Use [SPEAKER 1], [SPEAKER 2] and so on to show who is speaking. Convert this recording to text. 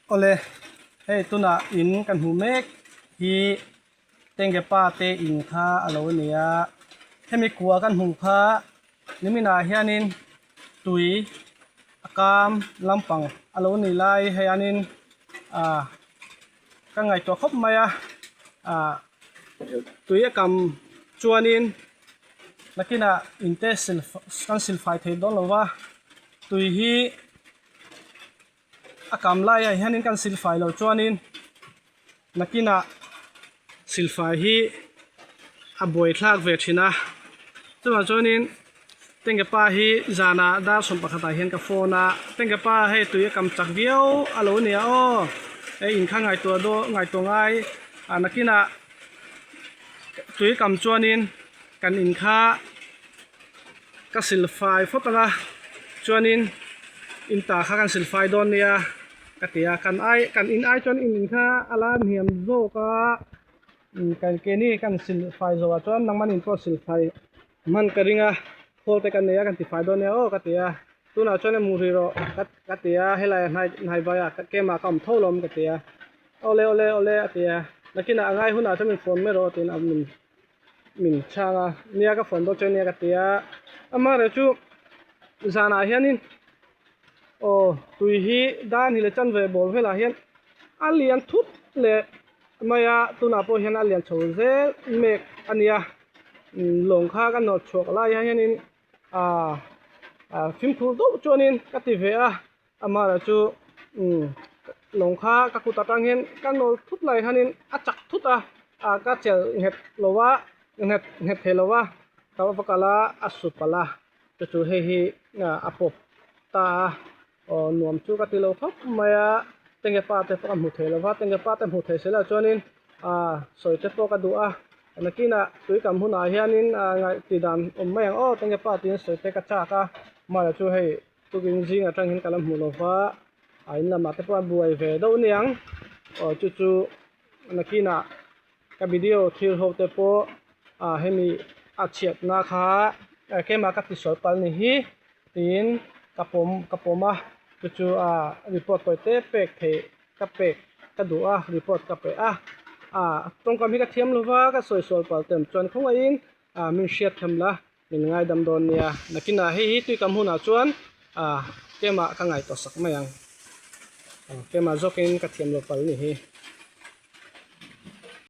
[SPEAKER 1] Awle, hei tunah in kan hmuh mek hi Tengge pa te in kha a lo ni a, hemi kua kan hmuh kha niminah hianin tui a kam lampang a lo ni lai hianin ah ka ngaihtuah khawp mai a, ah tui a kam chuanin nakinah in te sil kan silfai thei dawn lo va, tui hi. A kam laiah hianin kan silfai loh chuanin nakinah silfai hi a buai thlak ve thin a chuvang chuanin tengge pa hi zanah dar 11 ah hian ka phone a tengge pa hei tui a kam chak viau a lo nia aw hei in kha ngaihtuah dawn ngaihtuah ngai ah nakinah tui kam chuanin kan in kha. Ka silfai phawt ang a, chuanin in ta kha kan silfai dawn nia ka ti a, kan ai kan in ai chuan in in kha a la hniam zawk a, kan keini kan silfai zawhah chuan nangmahni in pawh silfai hman ka ring a, khawl te kan nei a kan tifai dawn nia aw ka ti a, tunah chuan hmu rih rawh ka ka ti a, helai ah hnai hnai vai ah keimah ka awm tho lawm ka ti a, awle awle awle a ti a, nakinah a ngai hunah chuan min phone mai rawh tiin a min. min chhang a nia ka phone dawn chu ania ka ti a amaherawh chu zanah hianin aw tui hi dan hi leh chanve bawr velah hian a lian thut leh mai a tunah pawh hian a lian chho zel mek a nia lawng kha ka nawt chhuak lai hianin ah fimkhur deuh chuanin ka ti ve a. Amaherawh chu lawng kha ka kut atang hian ka nawl thut lai hianin a chak thut a, ah ka chelh nghet lo a, nghet nghet thei lo a, ka va kal a, a su palh a, chu chu hei hi a pawp ta a, aw nuam chu ka ti lo khawp mai a, tenge pa te pawh ka hmu thei lo va, tenge pa te hmu thei si lo chuanin ah sawi te pawh ka duh a, nakinah tuikam hunah hianin ah ngaih tih dan awm mai ang aw tenge pa tiin sawi te ka chak a, amaherawh chu hei. Tukin zing atang hian ka la hmu lo va, a in lamah te pawh a buai ve deuh aniang aw chu chu nakinah ka video thil ho te pawh ah hemi a chhiatna kha keimah ka tisual palh ni hi tiin ka pawm ka pawm a chu chu ah report tawi te pek theih ka pek ka duh a report ka pe a ah tawngkam hi ka thiam lo va ka sawi sual palh tem chuan khawngaihin ah min hriat tham la. Min ngaidam dawn nia. Nakinah hei hi tuikam hunah chuan ah kemah ka ngaihtuah sak mai ang. Kemah zawkin ka thiam lo pal ni hi.